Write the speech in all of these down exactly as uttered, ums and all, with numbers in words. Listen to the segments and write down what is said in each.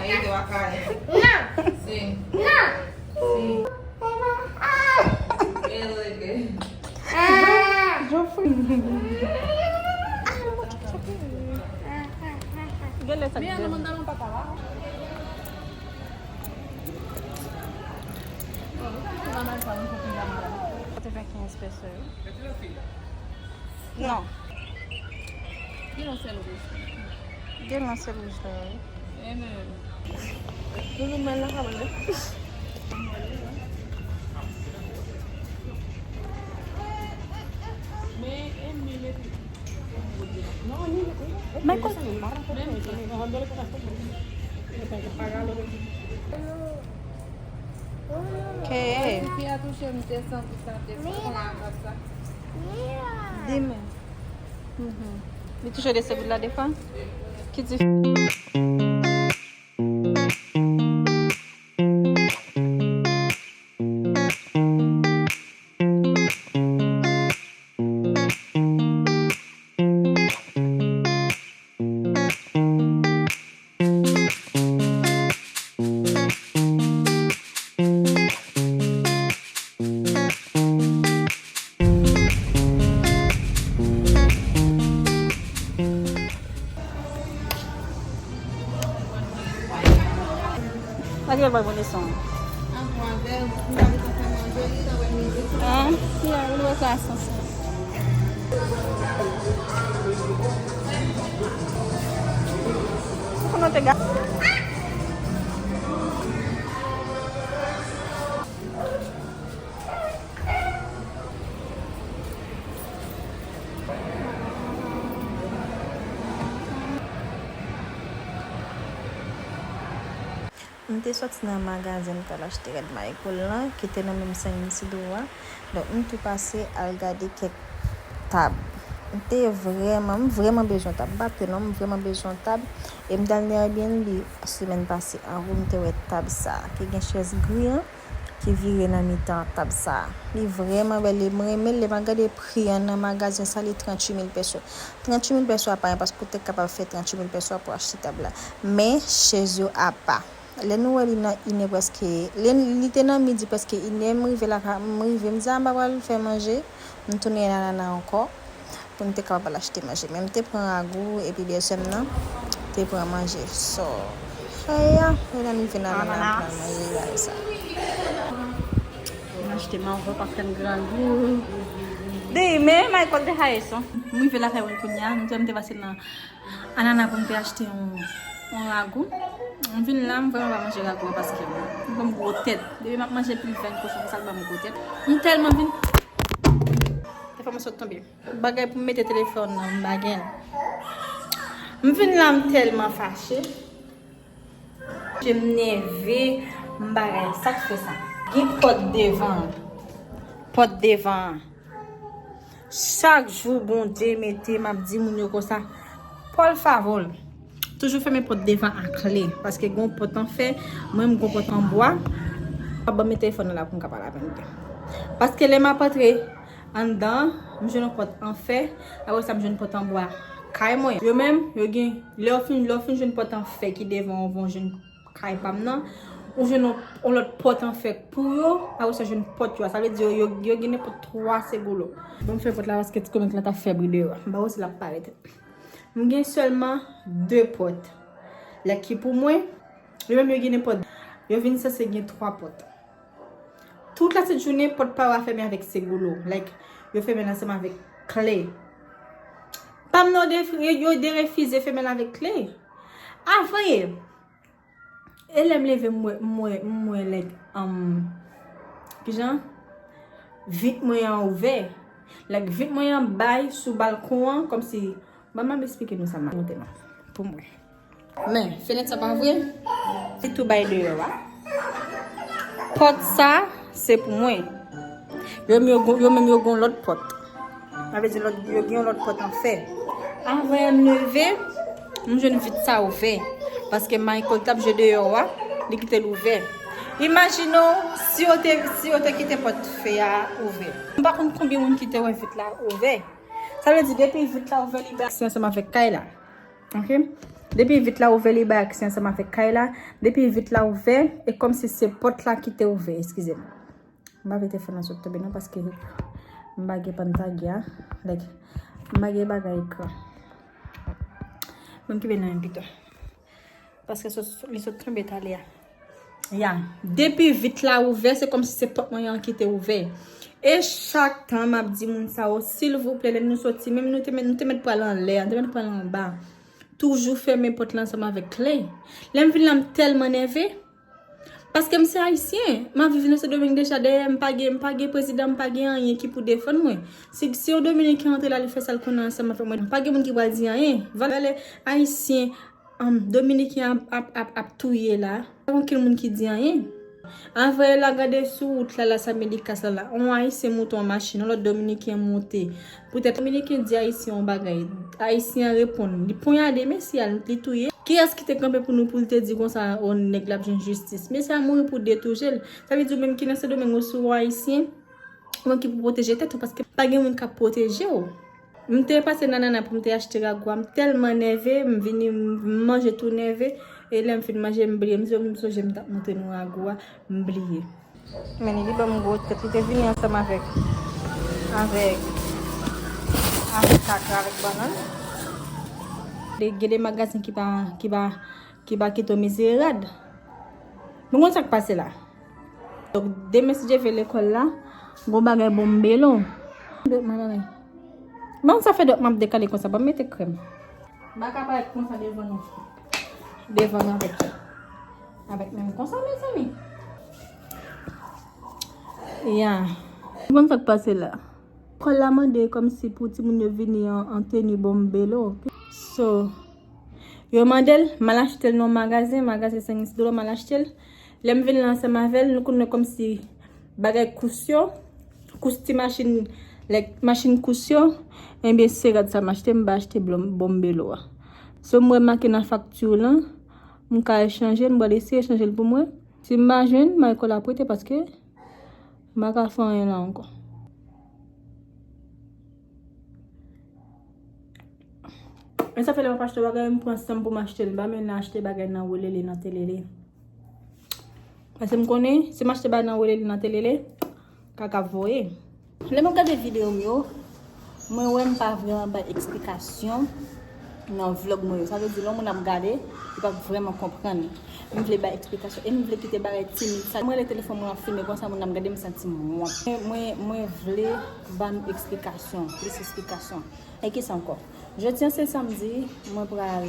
Ele te va caer. Não! Sim. Não! Sim. Ele que. Geoffrey. Gèlè sa ki devan. Katrevenkenz peso wi. Non. Gen yon sèl wouj. Gen yon sèl wouj la wi. Toujou mwen nan kabann. Men, e, men, men. Men kon- Ok. Di men. Mhm. Li touche de se bout la de fwa? Ki di Lage l bay bon leson. An? Ya, nou wè sa, sa, sa. Ou konnen te ga- M te sòti nan magazen m t al achte rad Michael lan, ki te nan menm Saint Isidro a. Donk, m tou pase al gade kèk tab. M te vrèman, m vrèman bezwen tab. M pa te non, m vrèman bezwen tab. E m t al nan Airbnb semèn pase, an gwo, m te wè tab sa a, ki gen chèz gri an, ki vire nan mitan tab sa a. Li vrèman bèl, e m renmen l, lè m al gade pri an nan magazen sa, li tranntuit mil peso. Tranntuit mil peso a pa anyen, paske ou te kapab fè tranntuit mil peso a pou achte tab la. Men, chèz yo apa. Lè nou wè li nan inè prèske, lè li te nan midi prèske inè, m rive la, m rive, m di, "A, m pa pral fè manje." M tounen Nanana ankò, pou n te kapab al achte manje. Men m te pran ragou, epi bèlsè m nan te pran manje. So, frè a, lè n rive Nanana, m pral manje bagay sa. M achte mango, paske m grangou. Demen, Michael te haye son. M rive lakay mwen kounye a, nou te, m te pase nan Anana pou m te achte yon, yon ragou. M vin la, m vrèman pa manje ragou an paske m ban m gwo tèt. Depi m ap manje pil vyann kochon, se sa k ban m gwo tèt. M tèlman vin. Te fè m sot tonbe. Bagay pou m mete telefòn nan, m pa gen l. M vin la, m tèlman fache. M nève, m bagay, sa k fè sa? Gen pòt devan an. Pòt devan an. Chak jou Bondye mete, m ap di moun yo konsa, Paul Favol, toujou fèmen pòt devan a kle, paske gen yon pòt an fè, mwen m gen yon pòt an bwa, pa ban m men telefòn nan la pou m ka pale avè nou. Paske lè m ap antre anndan, m jwenn yon pòt an fè, apre sa m jwenn pòt an bwa kay mwen. Yo menm, yo gen, lè yo fin, lè yo fin jwenn pòt an fè ki devan yo, yo jwenn kay pa m nan, ou jwenn yon, yon lòt pòt an fè pou yo, apre sa jwenn pòt yo a. Sa vle di yo, yo, yo gen nenpòt twa segolo. Bon, m fè pòt la paske ti konèk la t ap fè bri deyò a. M pa wè si l ap parèt. M gen sèlman de pòt. Lè ki pou mwen, yo menm yo gen nenpòt. Yo vin sanse gen twa pòt. Tout la sent jounen, pòt pa yo a fèmen avèk segolo. Like, yo fèmen l ansanm avèk kle. Pa m nan yo de, yo, yo derefize fèmen l avèk kle. Avanyè, e lè m leve, m wè, m wè, m wè, like, um, kijan? Vit mwen an ouvè. Like, vit mwen an bay sou balkon an, kòmsi, ban m ap esplike nou sa m ap montre nou. Pou mwen. Men, fenèt sa pa vre? Li tou bay deyò a. Pòt sa, se pou mwen. Yo, yo, yo menm yo gon lòt pòt. Sa vle di lòt, yo gen yon lòt pòt an fè. Avanyè m leve, m jwenn vit sa ouvè. Paske Michael t ap jwe deyò a, li kite l ouvè. Imajine w, si yo te, si yo te kite pòt fè a ouvè. M pa konn konbyen moun ki te wè vit la ouvè. Sa vle di, depi vit la ouvè, li bay aksè ansanm avèk kay la. Ok? Depi vit la ouvè, li bay aksè ansanm avèk kay la. Depi vit la ouvè, e kòmsi se pòt la ki te ouvè, eskize m. M pa vle telefòn nan sot tonbe non, paske m pa gen pantagya. Like, m pa gen bagay ekran. Ban m kenbe nan men m pito. Paske sot, li sot tonbe talè a. Ya, depi vit la ouvè, se kòmsi se pòt mwen an ki te ouvè. E chak tan m ap di moun sa yo, silvouplè, lè nou soti, menm nou te mèt, nou te mèt pral anlè, nou te mèt pral anba. Toujou fèmen pòt la ansanm avèk kle. Lè m vin la, m tèlman nève. Paske m se ayisyen. M ap viv nan Sendomeng deja, dèyè m pa gen, m pa gen prezidan, m pa gen anyen ki pou defann mwen. Si, si yon dominiken antre la, li fè sa l konnen ansanm avèk mwen, pa gen moun ki pral di anyen. Valè ayisyen, um, dominiken ap, ap, ap, ap touye la. Pa gen okenn moun ki di anyen. Avè la, gade sou wout la, Las Américas la, la. On ayisyen moute on machin, on lòt dominiken moute. Poutèt dominiken di ayisyen on bagay. Ayisyen an reponn. Li ponyade mesye a, li touye. Kiyès ki te kanpe pou nou pou l te di konsa, o, nèg la ap jwenn jistis? Mesye a mouri pou de tou je l. Sa vle di ou menm ki nan Sendomeng ou si w ayisyen, ou menm ki pou pwoteje tèt ou, paske pa gen moun k ap pwoteje w. M te pase nan Nana pou m te achte ragou a, m tèlman nève, m vini, m manje tou nève, e lè m fin manje, m bliye, m sonje m t ap montre nou ragou a, m bliye. Men li, li ban m gwo tèt, li te vini ansanm avèk, avèk, avèk kakra, avèk bannann. Gen de magazen ki pa, ki pa, ki pa kite w mizerad. Nou konn sa k pase la. Donk, demen si Dye vle lekòl la, gon bagay bonbelon. Dòk m a nan men. Ban m sa fè dòk m ap dekale konsa, ban m mete krèm. M pa ka parèt konsa devan nou. Devan nou avèk, avèk menm konsa, mezanmi. Ya. Ban m sa k pase la. Lekòl la mande kòmsi pou timoun yo vini an, an teni bonbelon. So, yo mande l, m al achte l nan yon magazen, magazen senkant dola, m al achte l. Lè m vin la ansanm avè l, nou konnen kòmsi bagay kous yo, kous ti machin, lè machin kous yo, ebyen se rad sa m achte, m pa achte bonbelo a. So m wè make nan fakti lan, m ka echanje l, m pral eseye chanje l pou mwen. Si m pa jwenn, Michael ap rete paske m pa ka fè anyen la ankò. Men sa fè lè m ap achte bagay, m pran san m pou m achte l. M pa menm nan achte bagay nan wolele, nan telele. Paske m konnen, si m achte bagay nan wolele, nan telele, kaka ap voye. Lè m ap gade videyo m yo, mwen wè m pa vrèman bay eksplikasyon nan vlòg mwen yo. Sa vle di, lè yon moun ap gade, li p ap vrèman konprann. M vle bay eksplikasyon e m vle kite bagay timid sa. Mwen lè telefòn mwen ap filme konsa, moun ap gade, m santi m wont. Mwen, mwen, mwen vle ban m eksplikasyon, plis eksplikasyon. E kisa ankò? Jodi a se samdi, mwen pral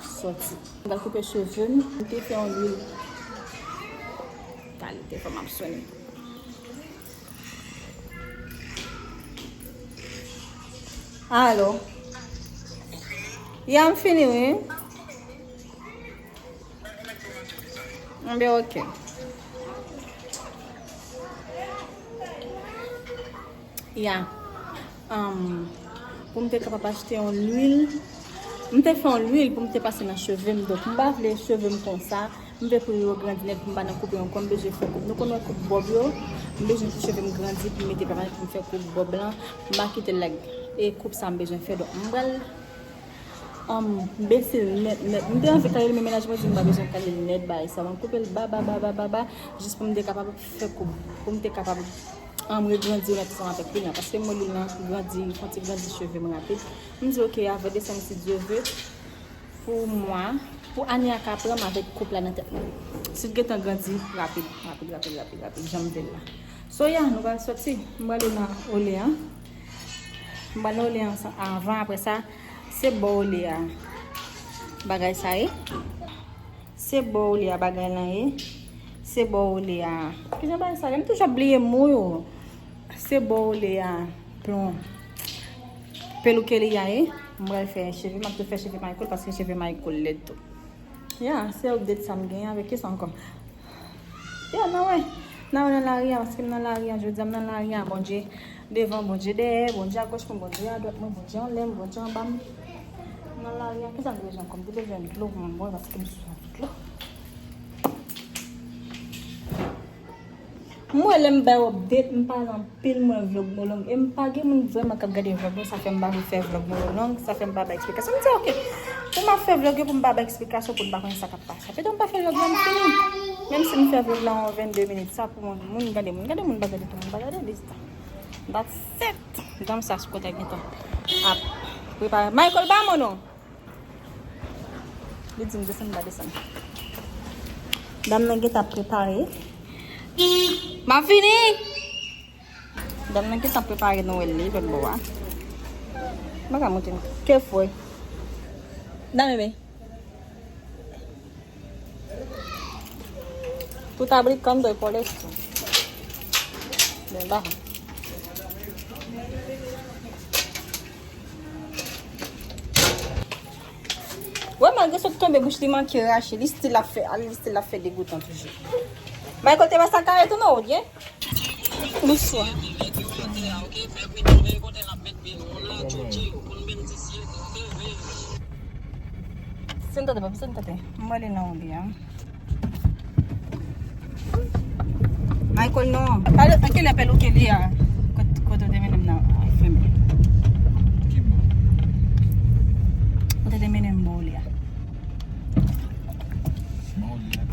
sòti. Mwen pral koupe cheve m. M te fè yon lwil. Kalite fò m ap sonnen. Alo. Ya, m fini, wi. Enben, ok. Ya. Um, pou m te kapab achte yon lwil. M te fè yon lwil pou m te pase nan cheve m. Donk, m pa vle cheve m konsa. M vle pou yo grandi nèt, pou m pa nan koupe ankò. M bezwen fè koup. Nou konn wè koup bòb yo. M bezwen pou cheve m grandi, pou m mete pa mal, pou m fè koup bòb lan. M pa kite l like. E koup sa m bezwen fè. Donk, m pral, um, bese l nèt, nèt. M te anvi kale l, men mennaj mwen di m pa bezwen kale l nèt, bagay sa. Mwen koupe l ba, ba, ba, ba, ba, ba, jis pou m te kapab fè koup. Pou m te kapab An m regrandi yo nèt ansanm avèk li la, paske m wè li nan grandi, fon ti grandi cheve m rapid. M di, ok, avan desanm, si Dye ve, pou mwa, pou ane a ka pran m avèk koup la nan tèt mwen. Si l gentan grandi rapid, rapid, rapid, rapid, rapid, jan m vle l la. So, ya, nou pral sòti. M prale nan Olean. M pral nan Olean ansan-, avan, apre sa, se bò Olean bagay sa ye. Se bò Olean bagay lan ye. Se bò Olean. Kijan bagay sa ye? M toujou ap bliye mo yo. Se bò Olean. Plon. Peloukeri a ye. M pral fè cheve. M ap tou fè cheve Michael paske cheve Michael lèd tou. Ya, se update sa m genyen avèk kisa ankò. Ya, n a wè. N a wè nan lari a, paske m nan lari a, jodi a m nan lari a, Bondye devan, Bondye dèyè, Bondye agoch mwen, Bondye adwat mwen, Bondye anlè m, Bondye anba m. M nan lari a, kisa m te bezwen ankò? M te bezwen dlo pou mwen bwè, paske m swaf dlo. M wè lè m bay update, m pale anpil, m wè vlog mwen long. E m pa gen moun vrèman k ap gade vlog mwen, sa fè m pa vle fè vlog mwen yo long, sa fè m pa bay eksplikasyon. M di, ok, Pou m ap fè vlog yo, pou m pa bay eksplikasyon, pou n pa konn sa k ap pase. Pito m pa fè vlog la, m fini. Menm si m fè vlog la yon vennde minit, sa pou moun, moun gade, moun gade, moun pa gade, tout moun pa gade, li sa. That's it. Dam sa sou kote gentan ap prepare. Michael, ba mwen non. Li di m desann, m pa desann. Dam nan gentan ap prepare. M ap fini. Dam nan gentan prepare Nwèl li lòt bò a. M pa ka montre n kè fwe. Dam eme. Tout abri kando e por esto. Ben baja. Wè, malgre sot tonbe, bouch li manke rache. Li still ap fè, li still ap fè degoutan toujou. Michael te ba sa kare tou non, ou byen? Bonswa. Sentate, papi, sentate. M ale nan ou li a. Michael, non. Pale, an kilè pèl ou ke li a? Kot, kote ou te mennen m nan? Ay, fèmen. Ki bò? Kote te mennen m bò ou li a? Bò ou li a?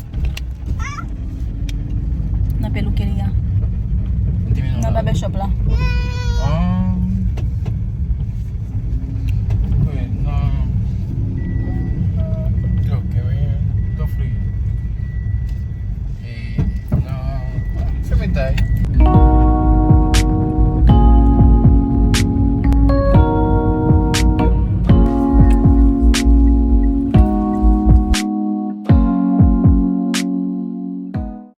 Nan pèl ou ke li a? Ou te mennen m nan la? Nan barbershop la. Ah. Wi, nan. Ok, wi. Nan Florida. E nan Fèmen tay.